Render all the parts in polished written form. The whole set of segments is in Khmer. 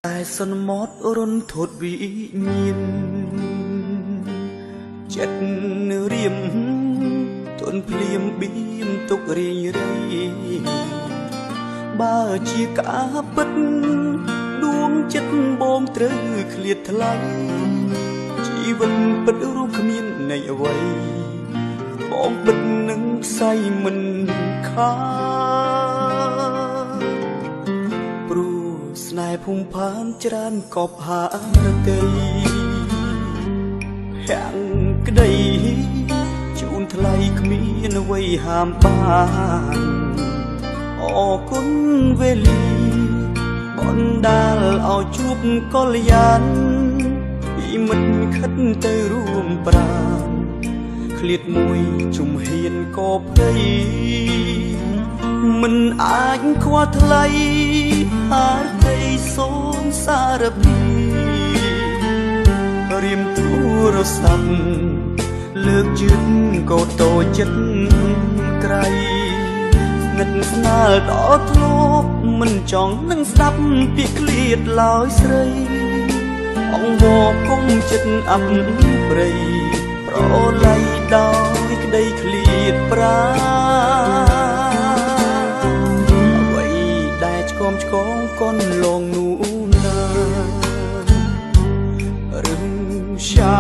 តែសន្មត់រុនធត់វិញ្ញាណចិត្តរៀមទន់ភ្លៀមបៀមទុករៀងរៃបើជាការពិតដួងចិត្តបងត្រូវឃ្លាតថ្លៃជីវិតពិតរូបគ្មានន័យអ្វីបងពិតនឹងផ្សៃមិនខាតព្រោះស្នេហ៍ភូមិផានច្រើនកប់ហារតីភាំងក្តីជូនថ្លៃគ្មានអ្វីហាមបានអរគុណវេលាបណ្ដាលឲ្យជួបកល្យានពីមិត្តខិតទៅរួមប្រានឃ្លាតមួយជំហានក៏ភ័យមិនអាចខ្វះថ្លៃហារតីសូមសារភាពរៀមទូរស័ព្ទលើកជឿនក៏តូចចិត្តក្រៃស្និទ្ធស្នាលដល់ធ្លាប់មិនចង់នឹងស្ដាប់ពាក្យឃ្លាតឡើយស្រីអង្វរគុំចិត្តអាប់ព្រៃប្រឡ័យដោយក្តីឃ្លាតប្រាអ្វីដែលឆ្គំឆ្គងកុនលងនោះណារឹងရှာ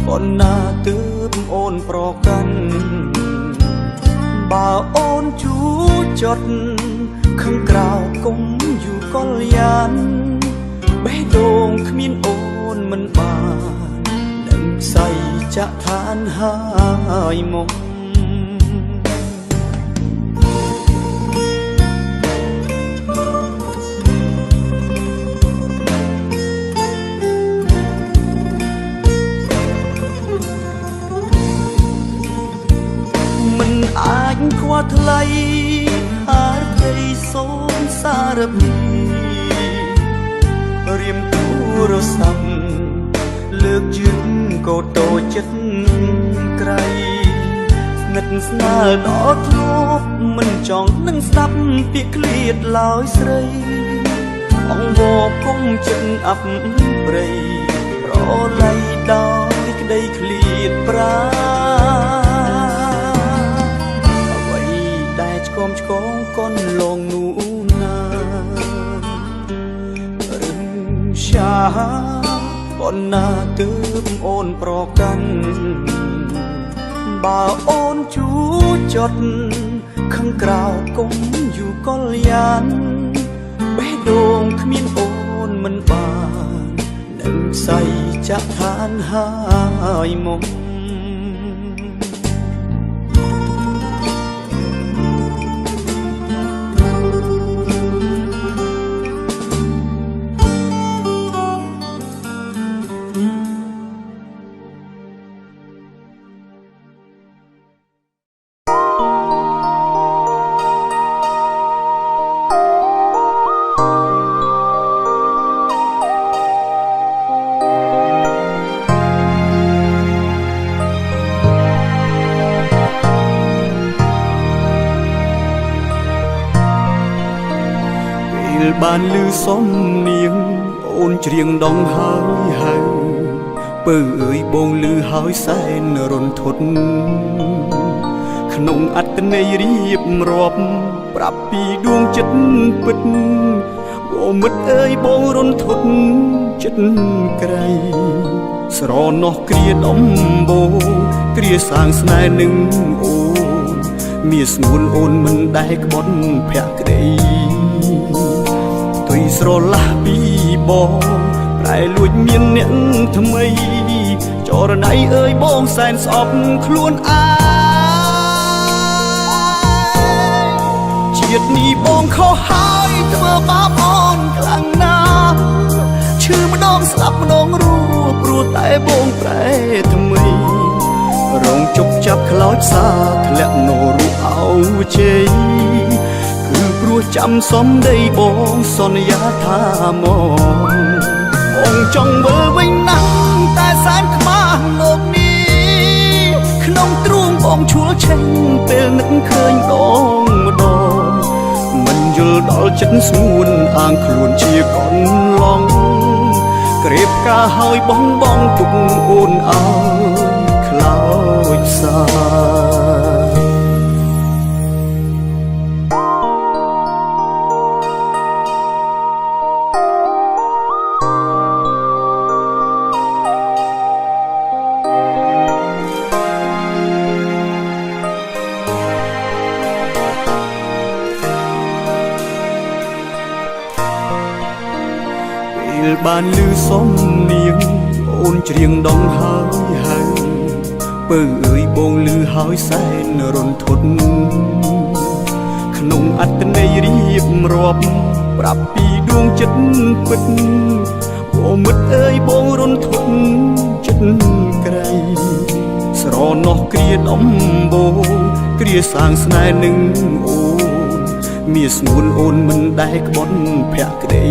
ប៉ុណ្ណាទើបអូនប្រកាន់បើអូនជួចត់ខឹងក្រៅគុំយូរកល្យានបេះដូងគ្មានអូនមិនបាននឹងផ្សៃចាក់ឋានហើយមកមិនអាចខ្វះថ្លៃហារតីសូមសារភាពរៀមទូរស័ព្ទលើកជឿនក៏តូចចិត្តក្រៃស្និទ្ធស្នាលដល់ធ្លាប់មិនចង់នឹងស្ដាប់ពាក្យឃ្លាតឡើយស្រីអង្វរគុំចិត្តអាប់ព្រៃប្រឡ័យដោយក្តីឃ្លាតប្រាអ្វីដែលឆ្គំឆ្គងកុនលងនោះណារឹងရှာប៉ុណ្ណាទើបអូនប្រកាន់បើអូនជួចត់ខឹងក្រៅគុំយូរកល្យានបេះដូងគ្មានអូនមិនបាននឹងផ្សៃចាក់ឋានហើយមកបានលឺសំនៀងអូនច្រៀងដងហើយហៅពើអើយបងលឺហើយសែនរន្ធត់ក្នុងអត្តន័យរៀបរាប់ប្រាប់ពីដួងចិត្តពិតអូមិត្តអើយបងរន្ធត់ចិត្តក្រៃស្រណោះគ្រាដំបូងគ្រាសាងស្នេហ៍នឹងអូនមានស្ងួនអូនមិនដែលក្បត់ភក្តីទុយស្រឡះពីបងប្រែលួចមានអ្នកថ្មីចរណៃអើយបងសែនស្អប់ខ្លួនឯងជាតិនេះបងខុសហើយធ្វើបាបអូនខ្លាំងណាស់ឈឺម្ដងស្លាប់ម្ដងរស់ព្រោះតែបងប្រែថ្មីរងជប់ចាប់ខ្លោចសាធ្លាក់នោរុអោជ័យគឺព្រោះចាំសំដីបងសន្យាថាមកបងចង់វិលវិញណាស់តែសែនខ្មាស់លោកនេះក្នុងទ្រូងបងឈួលឆេងពេលនឹកឃើញដងម្ដងមិន យល់ដល់ចិត្តស្ងួនអាងខ្លួនជាកន្លងក្រេបផ្កាហើយបងបងទុកអូនអើយខ្លោចផ្សា បានលឺសំនៀងអូនច្រៀងដងហើយហៅពើអើយបងលឺហើយសែនរន្ធត់ក្នុងអត្តន័យរៀបរាប់ប្រាប់ពីដួងចិត្តពិតអូមិត្តអើយបងរន្ធត់ចិត្តក្រៃស្រណោះគ្រាដំបូងគ្រាសាងស្នេហ៍នឹងអូនមានស្ងួនអូនមិនដែលក្បត់ភក្តី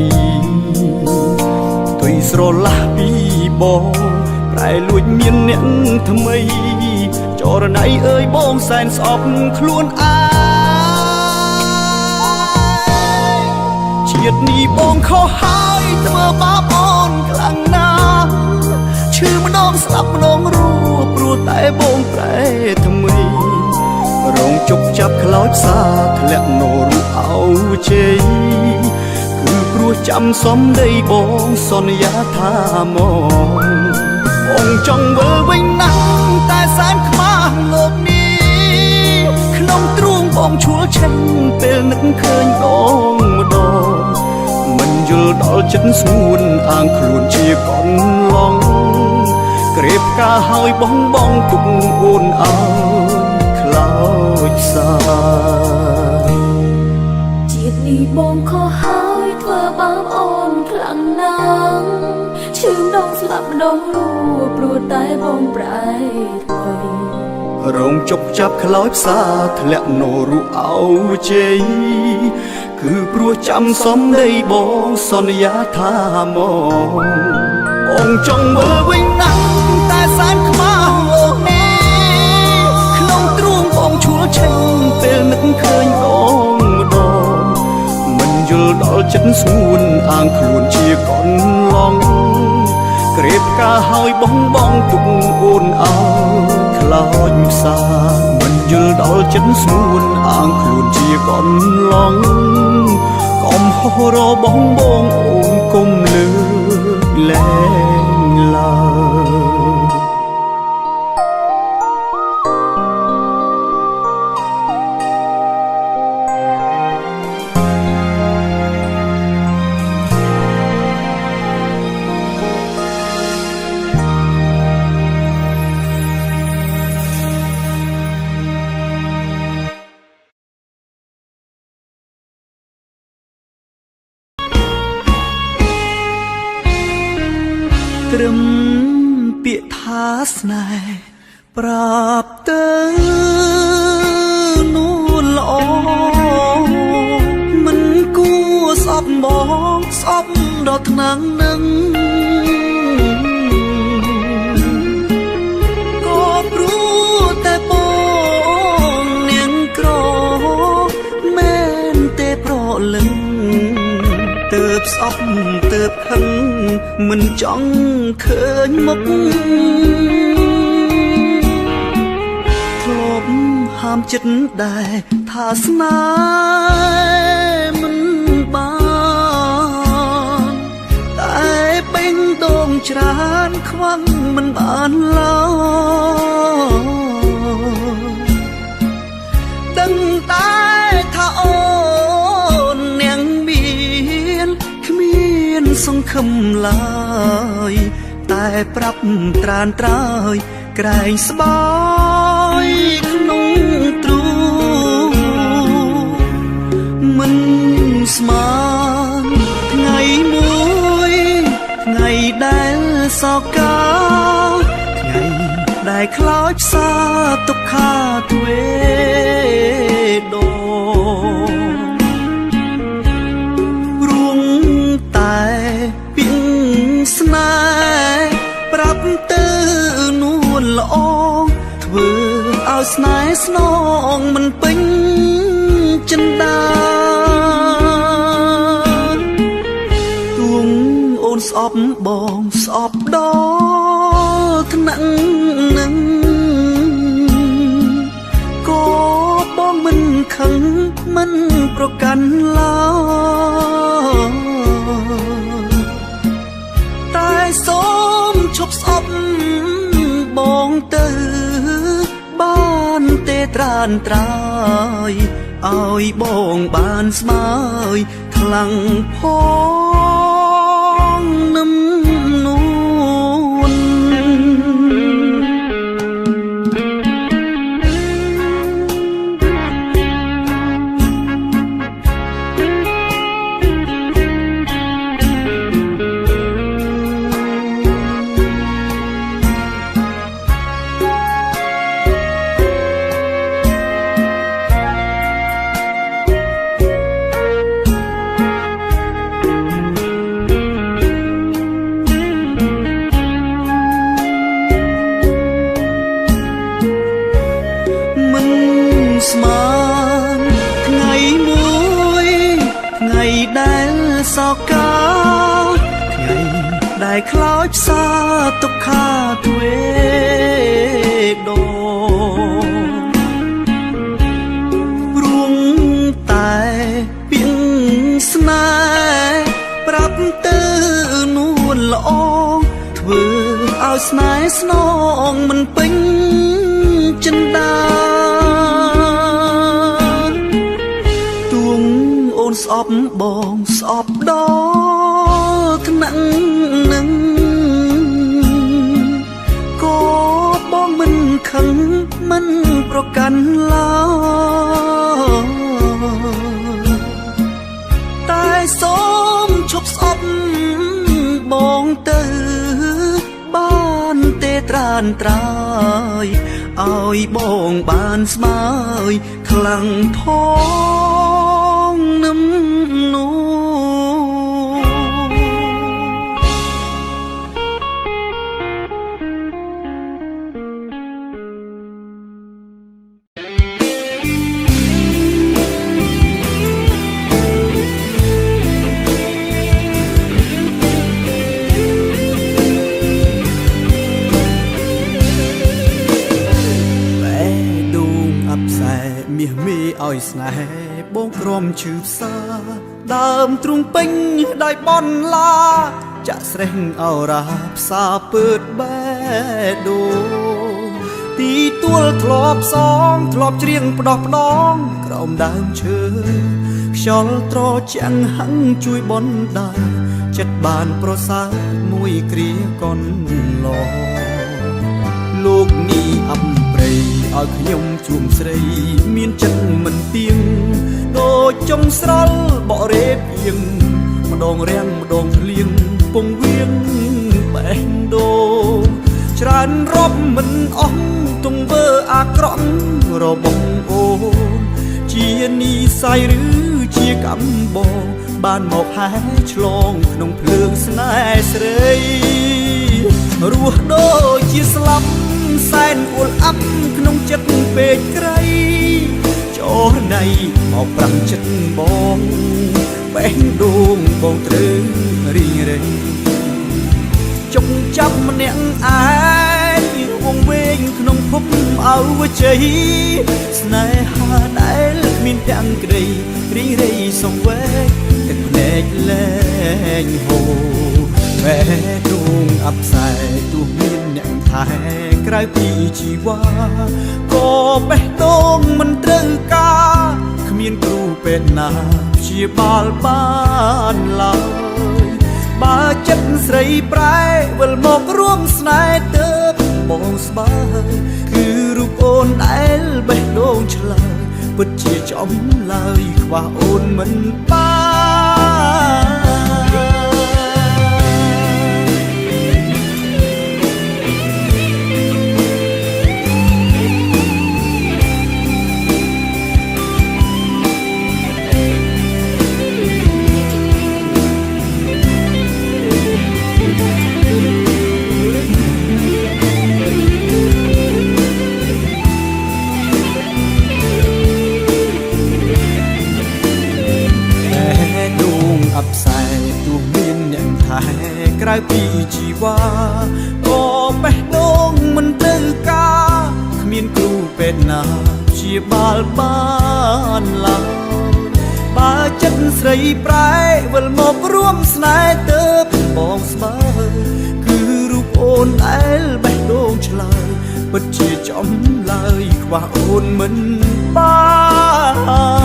ទុយស្រឡះពីបងប្រែលួចមានអ្នកថ្មីចរណៃអើយបងសែនស្អប់ខ្លួនឯងជាតិនេះបងខុសហើយធ្វើបាបអូនខ្លាំងណាស់ឈឺម្ដងស្លាប់ម្ដងរស់ព្រោះតែបងប្រែថ្មីរងជប់ចាប់ខ្លោចសាធ្លាក់នរុអោជ័យគឺព្រោះចាំសំដីបងសន្យាថាមកបងចង់វិលវិញណាស់តែសែនខ្មាស់លោកនេះក្នុងទ្រូងបងឈួលឆេងពេលនឹកឃើញដងម្ដងមិនយល់ដល់ចិត្តស្ងួនអាងខ្លួនជាកន្លងក្រេបផ្កាហើយបងបងទុកអូនអើយខ្លោចផ្សាជាតិនេះបងខុសហើយធ្វើបាបអូនខ្លាំងណាស់ឈឺម្ដងស្លាប់ម្ដងរស់ព្រោះតែបងប្រែថ្មីរងជប់ចាប់ខ្លោចផ្សាធ្លាក់នរុអោជ័យគឺព្រោះចាំសំដីបងសន្យាថាមកបងចង់មើលវិញណាស់តែសែនខ្មាស់លោកនេះក្នុងទ្រូងបងឈួលឆេងពេលនឹកឃើញដងម្ដងមិនយល់ដល់ចិត្តស្ងួនអាងខ្លួនជាកន្លងក្រេបផ្កាហើយបងបងទុកអូនអើយខ្លោចផ្សាមិនយល់ដល់ចិត្តស្ងួនអាងខ្លួនជាកន្លងកំហុសរបស់បងអូនគុំលើកលែងឡើយត្រឹមពាក្យថាស្នេហ៍ប្រាប់ទៅនួនល្អមិនគួរស្អប់បងស្អប់ដល់ថ្នាក់នឹងក៏ព្រោះតែបងនាងក្រមែនទេប្រលឹងទើបស្អប់ទើបខឹងមិនចង់ឃើញមុខធ្លាប់ហាមចិត្តដែរថាស្នេហ៍មិនបានតែពេញដងច្រើនខ្វាំងមិនបានឡើយដឹងតែថាអូននាងមានគ្មានសង្ឃឹមឡើយតែប្រាប់ត្រានត្រើយក្រែងស្បាយក្នុងទ្រូងមិនស្មានថ្ងៃមួយថ្ងៃដែលសោកាថ្ងៃដែលខ្លោចផ្សាទុក្ខាទ្វេដងរួងតែពីងស្នេហ៍ប្រាប់ទៅនួនល្អធ្វើឲ្យស្នេហ៍ស្នងមិនពេញចិន្តា អូនស្អប់បងស្អប់ដល់ថ្នាក់នឹងក៏បងមិនខឹងមិនប្រកាន់ឡើយតែសូមឈប់ស្អប់បងទៅបានទេត្រានត្រើយឲ្យបងបានស្មើយខ្លាំងផងនឹមនួន មិនស្មានថ្ងៃមួយថ្ងៃដែលសោកាថ្ងៃដែលខ្លោចផ្សាទុក្ខាទ្វេដងរួងតែពីងស្នេហ៍ប្រាប់ទៅនួនល្អធ្វើឲ្យស្នេហ៍ស្នងមិនពេញចិន្តាទួងអូនស្អប់បងស្អប់ដល់ថ្នាក់នឹងក៏បងមិនខឹងមិនប្រកាន់ឡើយតែសូមឈប់ស្អប់បងទៅបានទេត្រានត្រើយឲ្យបងបានស្មើយខ្លាំងថងនឹមនួ បេះដូងអាប់សែមាសមេឲ្យស្នេហ៍បងក្រំឈឺផ្សាដើមទ្រូងពេញដោយបនឡាចាក់ស្រេះអរ៉ាផ្សាពើតបេះដូងទីទួលធ្លាប់សងធ្លាប់ច្រៀងផ្ដោះផ្ដងក្រោមដើមឈើខ្យល់ត្រជាក់ហឹងជួយបនដាចិត្តបានប្រសើរមួយគ្រាកនឡលោកនេះអំព្រៃឲ្យខ្ញុំជួមស្រីមានចិត្តមិនទៀងដូចចុងស្រល់បក់រេភៀងម្ដងរាំងម្ដងភ្លៀងពងវៀងបេះដូងច្រើនរាប់មិនអស់ទង្វើអាក្រក់របស់អូនជានិស័យឬជាកម្មបងបានមកហែឆ្លងក្នុងភ្លើងស្នេហ៍ស្រីរស់ដូចជាស្លាប់សែនអួលអាប់ក្នុងចិត្តពេកក្រៃចរណៃមកប្រាំចិត្តបងបេះដូងបងត្រូវរីងរៃចុងចាប់ម្នាក់ឯងវងវែងក្នុងភពអវជ័យស្នេហាដែលគ្មានទាំងក្តីរីងរៃសង្វេគទឹកភ្នែកលែងហូរបេះដូងអាប់សែទោះមានអ្នកថែក្រៅពីជីវ៉ាក៏បេះដូងមិនត្រូវការគ្មានគ្រូពេទ្យណាព្យាបាលបានឡើយបើចិត្តស្រីប្រែវិលមករួមស្នេហ៍ទើបបងស្បើយគឺរូបអូនដែលបេះដូងឆ្លើយពិតជាចំឡើយខ្វះអូនមិនបាន បេ ស្នេហ៍ក្រៅពីជីវ៉ាក៏បេះដូងមិនត្រូវការគ្មានគ្រូពេទ្យណាព្យាបាលបានឡើយបើចិត្តស្រីប្រែវិលមករួមស្នេហ៍ទៅបងស្មើគឺរូបអូនដែលបេះដូងឆ្លើយពិតជាចំឡើយខ្វះអូនមិនបាន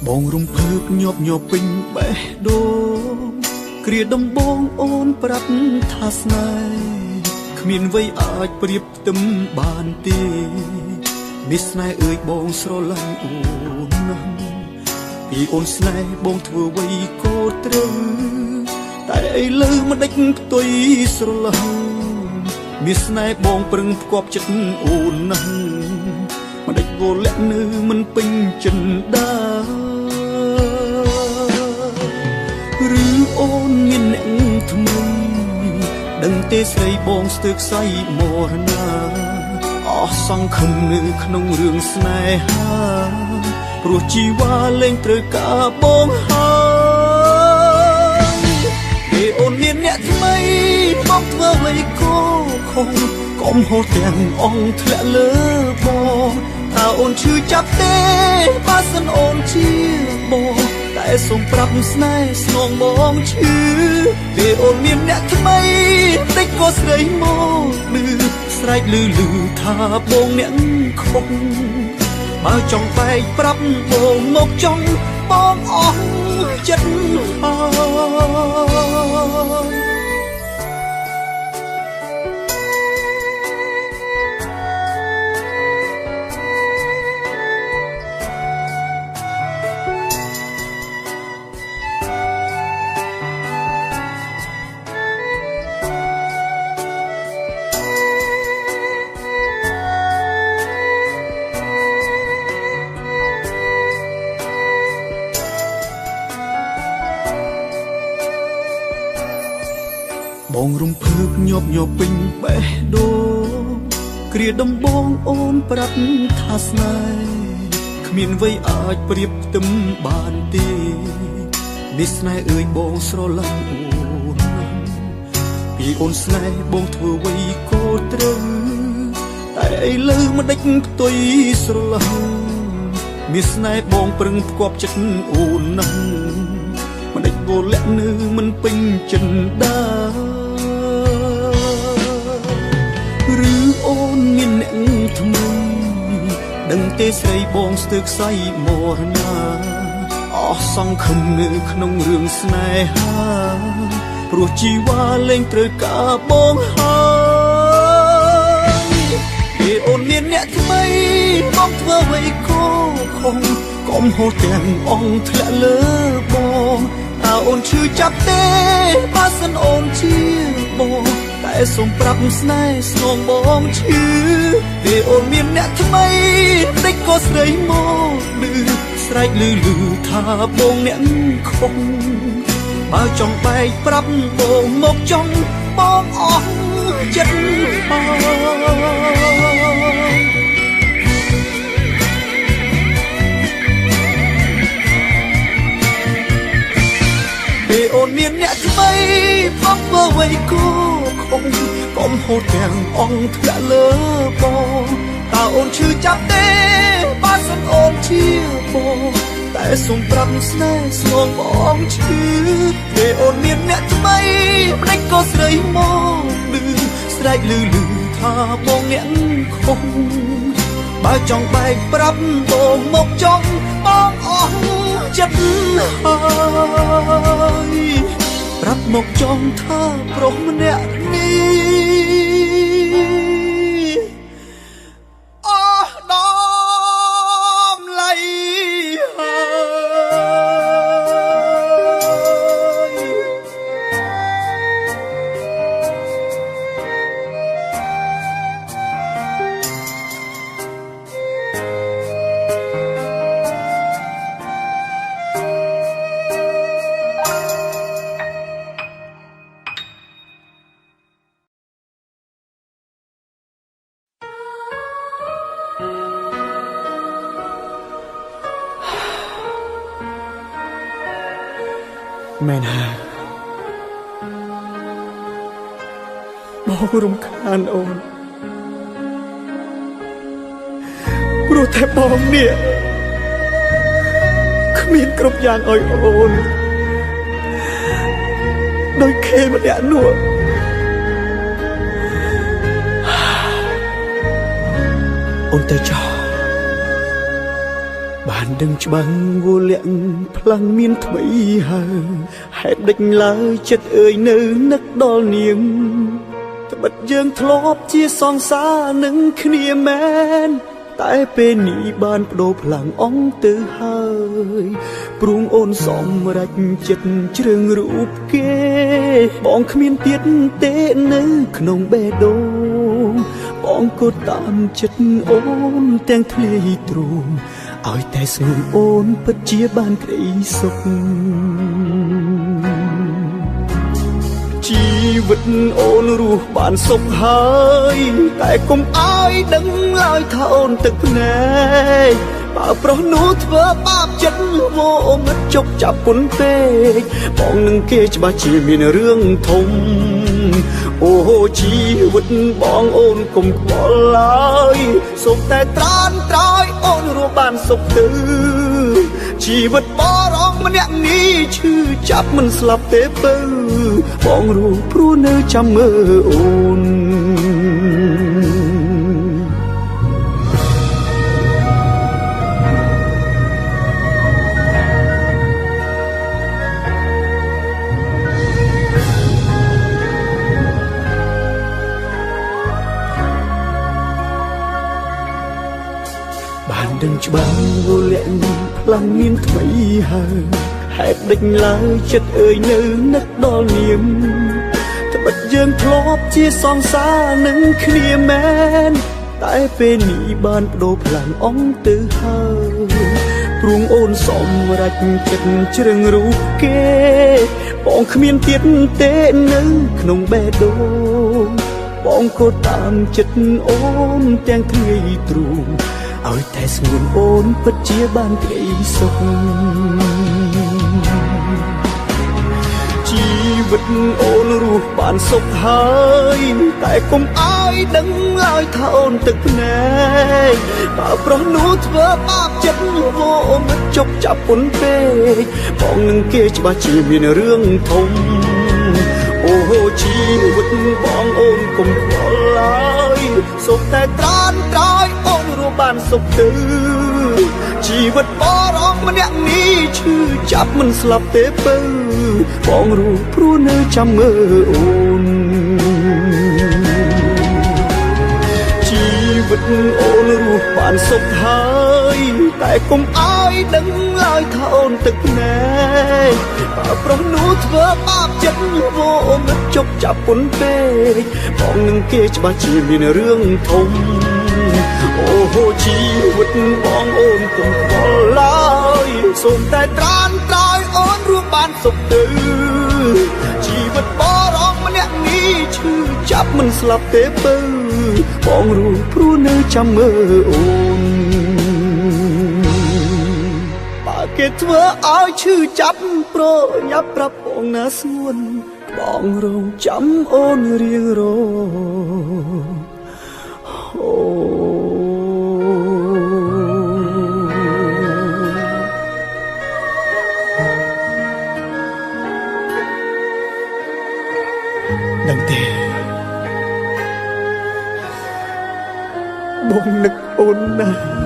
បងរំភើបញាប់ញ័រពេញបេះដូងគ្រាដំបងអូនប្រាប់ថាស្នេហ៍គ្មានអ្វីអាចប្រៀបផ្ទឹមបានទេនេះស្នេហ៍អើយបងស្រឡាញ់អូនណាស់ពីអូនស្នេហ៍បងធ្វើអ្វីក៏ត្រូវតែឥឡូវមិនដេចផ្ទុយស្រឡាញ់មានស្នេហ៍បងប្រឹងផ្គប់ចិត្តអូនណាស់មិនដេចវលៈនៅមិនពេញចិនដាឬអូនមានអ្នកថ្មីដឹងទេស្រីបងស្ទើរខ្សែមរណាអស់សង្ឃឹមនៅក្នុងរឿងស្នេហាព្រោះជីវ៉ាលែងត្រូវការបងហើយពេលអូនមានអ្នកថ្មីបងធ្វើអ្វីក៏ខុសកុំហូរទាំងអង្គធ្លាក់លើបងតើអូនឈឺចាប់ទេបើសិនអូនជាបងតែសូមប្រាប់ស្នេហ៍ស្នងបងឈឺពេលអូនមានអ្នកថ្មីតិចក៏ស្រីមកលឺស្រែកលឺលឺថាបងអ្នកខុសបើចង់បែកប្រាប់បងមកចង់បងអស់ចិត្តហើយបងរំភើបញាប់ញ័រពេញបេះដូងគ្រាដំបងអូនប្រាប់ថាស្នេហ៍គ្មានអ្វីអាចប្រៀបផ្ទឹមបានទេនេះស្នេហ៍អើយបងស្រឡាញ់អូនពីអូនស្នេហ៍បងធ្វើអ្វីក៏ត្រូវតែឥឡូវមិនដេចផ្ទុយស្រឡាញ់មានស្នេហ៍បងប្រឹងផ្គប់ចិត្តអូនណាស់មិនដេចវលៈនៅមិនពេញចិនដាឬអូនមានអ្នកថ្មីដឹងទេស្រីបងស្ទើរខ្សែមរណាអស់សង្ឃឹមនៅក្នុងរឿងស្នេហាព្រោះជីវ៉ាលែងត្រូវការបងហើយពេលអូនមានអ្នកថ្មីបងធ្វើអ្វីក៏ខុសកុំហូរទាំងអង្គធ្លាក់លើបងតើអូនឈឺចាប់ទេបើសិនអូនជាបងតែសូមប្រាប់ស្នេហ៍ស្នងបងឈឺពេលអូនមានអ្នកថ្មីតិចក៏ស្រីមកលឺស្រែកលឺលឺថាបងអ្នកខុសបើចង់បែកប្រាប់បងមកចង់បងអស់ចិត្តហើយពេលអូនមានអ្នកថ្មីបងធ្វើអ្វីក៏ខុសកុំហូរទាំងអង្គធ្លាក់លើបងតើអូនឈឺចាប់ទេបើសិនអូនជាបងតែសូមប្រាប់ស្នេហ៍ស្នងបងឈឺពេលអូនមានអ្នកថ្មីម្ដេចក៏ស្រីមកលឺស្រែកលឺលឺថាបងអ្នកខុសបើចង់បែកប្រាប់បងមកចង់បងអស់ចិត្តហើយប្រាប់មកចង់ថាប្រុសម្នាក់នេះអស់ដំឡៃហើយ មែនហើយបងរំខានអូនព្រោះតែបងនេះគ្មានគ្រប់យ៉ាងឲ្យអូនដោយគេម្នាក់នោះអូនទៅចោះបានដឹងច្បាំងវលៈផ្លាំងមានថ្មីហើយហេតុដេចឡើយចិត្តអើយនៅនឹកដល់នាងត្បិតយើងធ្លាប់ជាសង្សារនឹងគ្នាមែនតែពេលនេះបានបដូរផ្លាំងអងទៅហើយព្រោះអូនសំរេចចិត្តជ្រើងរូបគេបងគ្មានទៀតទេនៅក្នុងបេះដូងបងក៏តាមចិត្តអូនទាំងធ្លាយទ្រូងឲ្យតែស្ងួនអូនពិតជាបានក្តីសុខជីវិតអូនរស់បានសុខហើយតែកុំឲ្យដឹងឡើយថាអូនទឹកភ្នែកបើប្រុសនោះធ្វើបាបចិត្តវោមិត្តជប់ចាប់ពុនពេកបងនឹងគេច្បាស់ជាមានរឿងធំអូជីវិតបងអូនកុំខ្វល់ឡើយសូមតែត្រានត្រើយអូនរស់បានសុខទៅជីវិតបរងម្នាក់នេះឈឺចាប់មិនស្លាប់ទេពៅបងរស់ព្រោះនៅចាំមើលអូនបានដឹងច្បាស់វលៈផ្លាំងមានថ្មីហើយហេតុដេចឡើយចិត្តអើយនៅនឹកដល់នាងត្បិតយើងធ្លាប់ជាសង្សារនឹងគ្នាមែនតែពេលនេះបានបដូរផ្លាំងអងទៅហើយព្រោះអូនសំរេចចិត្តជ្រើងរូបគេបងគ្មានទៀតទេនៅក្នុងបេះដូងបងក៏តាមចិត្តអូនទាំងធ្លាយទ្រូងឲ្យតែស្ងួនអូនពិតជាបានក្តីសុខជីវិតអូនរស់បានសុខហើយតែកុំឲ្យដឹងឡើយថាអូនទឹកភ្នែកបើប្រុសនោះធ្វើបាបចិត្តវោមិត្តជប់ចាប់ពុនពេកបងនឹងគេច្បាស់ជាមានរឿងធំអូជីវិតបងអូនកុំខ្វល់ឡើយសូមតែត្រានត្រើយអូនរស់បានសុខទៅជីវិតបរងម្នាក់នេះឈឺចាប់មិនស្លាប់ទេពៅបងរស់ព្រោះនៅចាំមើលអូនជីវិតអូនរស់បានសុខហើយតែកុំឲ្យដឹងឡើយថាអូនទឹកភ្នែកបើប្រុសនោះធ្វើបាបចិត្តវោមិត្តជប់ចាប់ពុនពេកបងនឹងគេច្បាស់ជាមានរឿងធំអូជីវិតបងអូនកុំខ្វល់ឡើយសូមតែត្រានត្រើយអូនរស់បានសុខទៅជីវិតបរងម្នាក់នេះឈឺចាប់មិនស្លាប់ទេពៅបងរស់ព្រោះនៅចាំមើលអូនបើគេធ្វើឲ្យឈឺចាប់ប្រញាប់ប្រាប់បងណាស្ងួនបងរងចាំអូនរៀងរអូដឹងទេបងនឹកអូនណាស់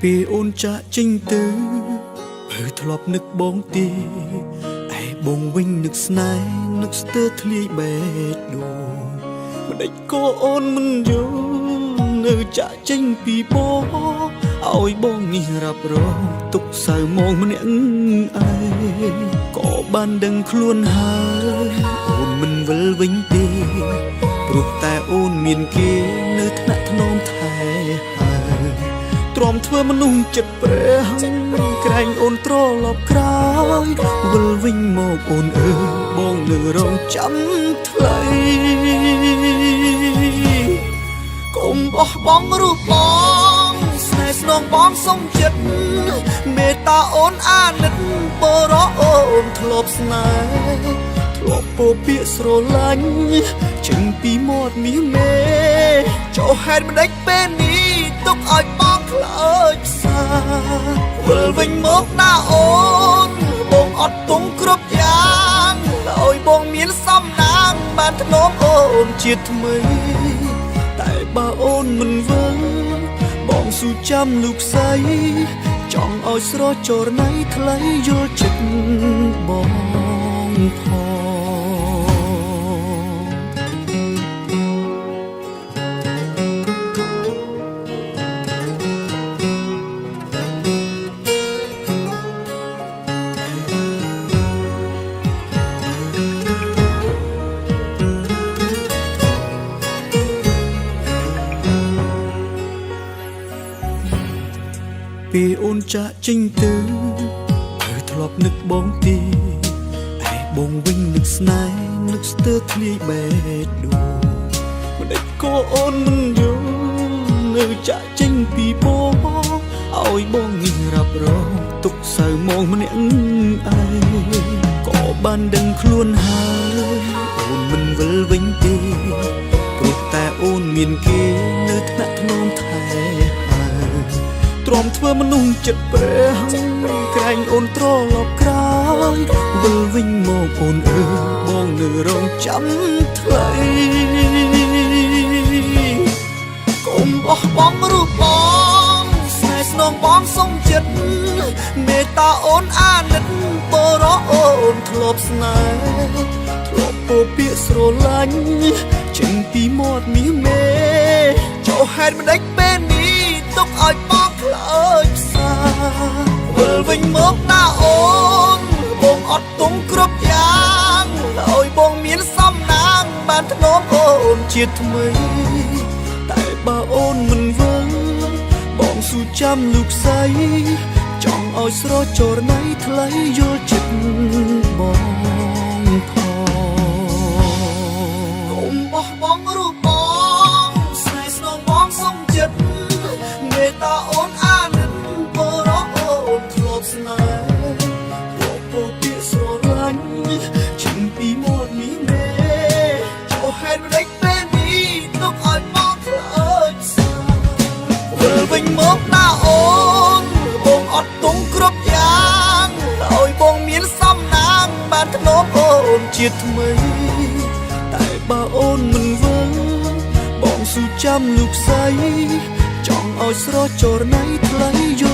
ពេលអូនចាក់ចេញទៅបើធ្លាប់នឹកបងទេឯបងវិញនឹកស្នេហ៍នឹកស្ទើរធ្លាយបេះដូងម្ដេចក៏អូនមិនយល់នៅចាក់ចេញពីបង ឲ្យបងនេះរ៉ាប់រងទុកសៅមងម្នាក់ឯងក៏បានដឹងខ្លួនហើយអូនមិនវិលវិញទេព្រោះតែអូនមានគេនៅថ្នាក់ថ្នមថែហើយទ្រាំធ្វើមនុស្សចិត្តព្រះក្រែងអូនត្រឡប់ក្រោយវិលវិញមកអូនអើយបងនៅរងចាំថ្លៃ កុំបោះបង់រូបបងស្នេហ៍ស្នងបងសុំចិត្តមេត្តាអូនអាណិតបរោអូនធ្លាប់ស្នេហ៍ធ្លាប់ពោពាក្យស្រឡាញ់ចេញពីមាត់មាសមេចុះហេតុម្ដេចពេលនេះទុកឲ្យបងខ្លោចផ្សាវិលវិញមកណាអូនបងអត់ទុំគ្រប់យ៉ាងឲ្យបងមានសំណាងបានធ្នមអូនជាថ្មី តែបើអូនមិនវិលបងស៊ូចាំលោកស្រីចង់ឲ្យស្រចរណៃថ្លៃយល់ចិត្តបងផង ពេលអូនចាក់ចេញទៅត្រូវធ្លាប់នឹកបងទីឯបងវិញនឹកស្នេហ៍នឹកស្ទើរធ្លាយបេះដូងមិនដេចក៏អូនមិនយល់នៅចាក់ចេញពីបងឲ្យបងនេះរ៉ាប់រងទុកសៅមងម្នាក់ឯងក៏បានដឹងខ្លួនហើយអូនមិនវិលវិញទេព្រោះតែអូនមានគេនៅថ្នាក់ថ្នមថែហើយ ទ្រាំធ្វើមនុស្សចិត្តព្រះក្រែងអូនត្រឡប់ក្រោយវិលវិញមកអូនអើយបងនៅរងចាំថ្លៃកុំបោះបង់រូបបងស្នេហ៍ស្នងបងសុំចិត្តមេត្តាអូនអាណិតបរោអូនធ្លាប់ស្នេហ៍ធ្លាប់ពោពាក្យស្រឡាញ់ចេញពីមាត់មាសមេចុះហេតុម្ដេចពេលនេះទុកឲ្យបងខ្លោចផ្សាវិលវិញមកណាអូនបងអត់ទុំគ្រប់យ៉ាងឲ្យបងមានសំណាងបានធ្នមអូនជាថ្មី តែបើអូនមិនវិលបងស៊ូចាំលោកស្រីចង់ឲ្យស្រចរណៃថ្លៃយល់ចិត្តបងផងកុំបោះបង់រូបបងស្នេហ៍ស្នងបងសុំចិត្តមេត្តាអូនអាណិតបរោអូនធ្លាប់ស្នេហ៍ធ្លាប់ពោពាក្យស្រឡាញ់ចេញពីមាត់មាសមេចុះហេតុម្ដេចពេលនេះទុកឲ្យបងខ្លោចផ្សាវិលវិញមកណាអូនបងអត់ទុំគ្រប់យ៉ាងឲ្យបងមានសំណាងបានធ្នមអូនជាថ្មី តែបើអូនមិនវិលបងស៊ូចាំលោកស្រីចង់ឲ្យស្រចរណៃថ្លៃយ